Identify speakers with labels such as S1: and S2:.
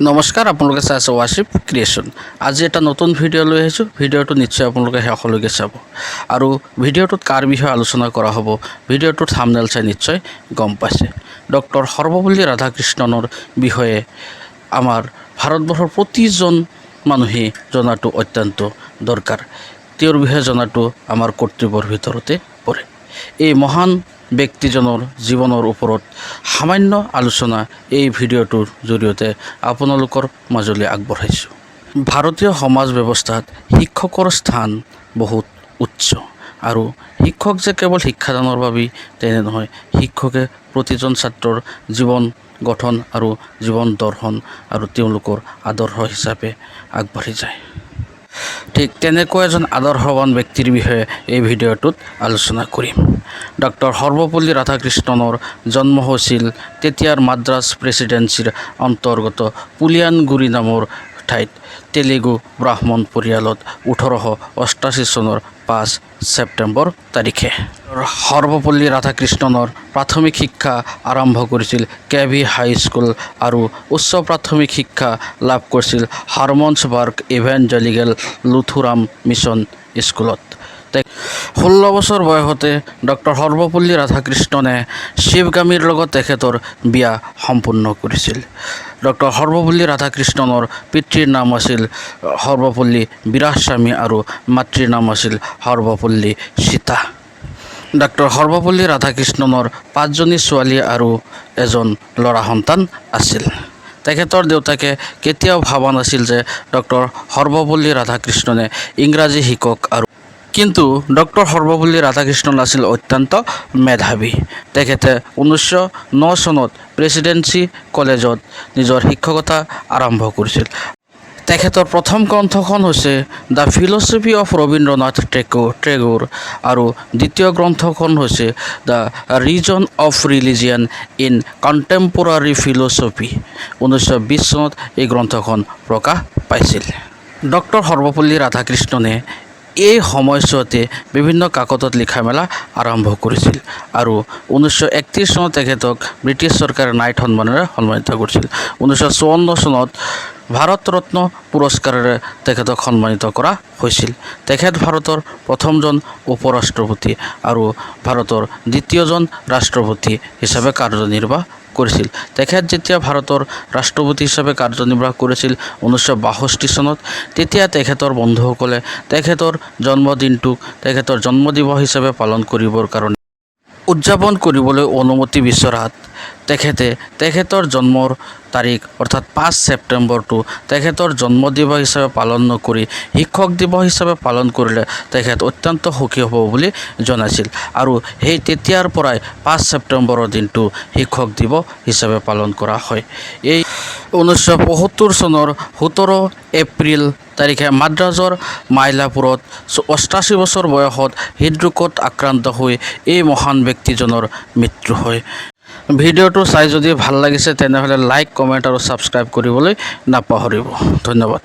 S1: নমস্কাৰ, আপোনালোকে চাই আছে ৱাশ্বিপ ক্ৰিয়েশ্যন। আজি এটা নতুন ভিডিঅ' লৈ আহিছোঁ। ভিডিঅ'টো নিশ্চয় আপোনালোকে শেষলৈকে চাব আৰু ভিডিঅ'টোত কাৰ বিষয়ে আলোচনা কৰা হ'ব, ভিডিঅ'টোত থামনেল চাই নিশ্চয় গম পাইছে। ডক্টৰ সৰ্বপল্লী ৰাধাকৃষ্ণনৰ বিষয়ে আমাৰ ভাৰতবৰ্ষৰ প্ৰতিজন মানুহেই জনাটো অত্যন্ত দৰকাৰ। তেওঁৰ বিষয়ে জনাটো আমাৰ কৰ্তব্যৰ ভিতৰতে পৰে। এই মহান ব্যক্তিজনৰ জীৱনৰ ওপৰত সামান্য আলোচনা এই ভিডিঅ'টোৰ জৰিয়তে আপোনালোকৰ মাজলৈ আগবঢ়াইছোঁ। ভাৰতীয় সমাজ ব্যৱস্থাত শিক্ষকৰ স্থান বহুত উচ্চ আৰু শিক্ষক যে কেৱল শিক্ষাদানৰ বাবেই তেনে নহয়, শিক্ষকে প্ৰতিজন ছাত্ৰৰ জীৱন গঠন আৰু জীৱন দৰ্শন আৰু তেওঁলোকৰ আদৰ্শ হিচাপে আগবাঢ়ি যায়। ঠিক তেনেকুৱা এজন আদৰ্শৱান ব্যক্তিৰ বিষয়ে এই ভিডিঅ'টোত আলোচনা কৰিম। ডক্টৰ সৰ্বপল্লী ৰাধাকৃষ্ণনৰ জন্ম হৈছিল তেতিয়াৰ মাদ্ৰাজ প্ৰেচিডেঞ্চিৰ অন্তৰ্গত পুলিয়ানগুৰি নামৰ ঠাইত তেলেগু ব্ৰাহ্মণ পৰিয়ালত 1888 চনৰ 5 ছেপ্টেম্বৰ তাৰিখে। সৰ্বপল্লী ৰাধাকৃষ্ণনৰ প্ৰাথমিক শিক্ষা আৰম্ভ কৰিছিল কে ভি হাইস্কুল আৰু উচ্চ প্ৰাথমিক শিক্ষা লাভ কৰিছিল হাৰমনছবাৰ্গ ইভেঞ্জেলিকেল লুথুৰান মিছন স্কুলত। 16 বছৰ বয়সতে ডক্টৰ সৰ্বপল্লী ৰাধাকৃষ্ণনে শিৱগামীৰ লগত তেখেতৰ বিয়া সম্পূৰ্ণ কৰিছিল। ডক্টৰ সৰ্বপল্লী ৰাধাকৃষ্ণনৰ পিতৃৰ নাম আছিল সৰ্বপল্লী বীৰাস্বামী আৰু মাতৃৰ নাম আছিল সৰ্বপল্লী সীতা। ডক্টৰ সৰ্বপল্লী ৰাধাকৃষ্ণনৰ পাঁচজনী ছোৱালী আৰু এজন ল'ৰা সন্তান আছিল। তেখেতৰ দেউতাকে কেতিয়াও ভবা নাছিল যে ডক্টৰ সৰ্বপল্লী ৰাধাকৃষ্ণনে ইংৰাজী শিকক আৰু কিন্তু ডক্টৰ সৰ্বপল্লী ৰাধাকৃষ্ণন আছিল অত্যন্ত মেধাৱী। তেখেতে 1909 চনত প্ৰেচিডেঞ্চি কলেজত নিজৰ শিক্ষকতা আৰম্ভ কৰিছিল। তেখেতৰ প্ৰথম গ্ৰন্থখন হৈছে The Philosophy of Rabindranath Tagore আৰু দ্বিতীয় গ্ৰন্থখন হৈছে The Reason of Religion in Contemporary Philosophy। 1920 চনত এই গ্ৰন্থখন প্ৰকাশ পাইছিল। ডক্টৰ সৰ্বপল্লী ৰাধাকৃষ্ণনে এই সময়ছোৱাতে বিভিন্ন কাকতত লিখা মেলা আৰম্ভ কৰিছিল আৰু 1931 চনত তেখেতক ব্ৰিটিছ চৰকাৰে নাইট সন্মানেৰে সন্মানিত কৰিছিল। 1954 চনত ভাৰত ৰত্ন পুৰস্কাৰেৰে তেখেতক সন্মানিত কৰা হৈছিল। তেখেত ভাৰতৰ প্ৰথমজন উপ ৰাষ্ট্ৰপতি আৰু ভাৰতৰ দ্বিতীয়জন ৰাষ্ট্ৰপতি হিচাপে কাৰ্যনিৰ্বাহ কৰিছিল। তেখেত যেতিয়া ভাৰতৰ ৰাষ্ট্ৰপতি হিচাপে কাৰ্যনিৰ্বাহ কৰিছিল 1962 চনত, তেতিয়া তেখেতৰ বন্ধুসকলে তেখেতৰ জন্মদিনটোক তেখেতৰ জন্মদিৱস হিচাপে পালন কৰিবৰ কাৰণে উদযাপন কৰিবলৈ অনুমতি বিচৰাত তেখেতে তেখেতৰ জন্মৰ তাৰিখ, অৰ্থাৎ 5 ছেপ্টেম্বৰটো তেখেতৰ জন্মদিৱস হিচাপে পালন নকৰি শিক্ষক দিৱস হিচাপে পালন কৰিলে তেখেত অত্যন্ত সুখী হ'ব বুলি জনাইছিল আৰু সেই তেতিয়াৰ পৰাই 5 ছেপ্টেম্বৰৰ দিনটো শিক্ষক দিৱস হিচাপে পালন কৰা হয়। এই 1975 চনৰ 17 এপ্ৰিল তাৰিখে মাদ্ৰাজৰ মাইলাপুৰত 88 বছৰ বয়সত হৃদৰোগত আক্ৰান্ত হৈ এই মহান ব্যক্তিজনৰ মৃত্যু হয়। ভিডিঅ'টো চাই যদি ভাল লাগিছে, তেনেহ'লে লাইক, কমেণ্ট আৰু ছাবস্ক্ৰাইব কৰিবলৈ নাপাহৰিব। ধন্যবাদ।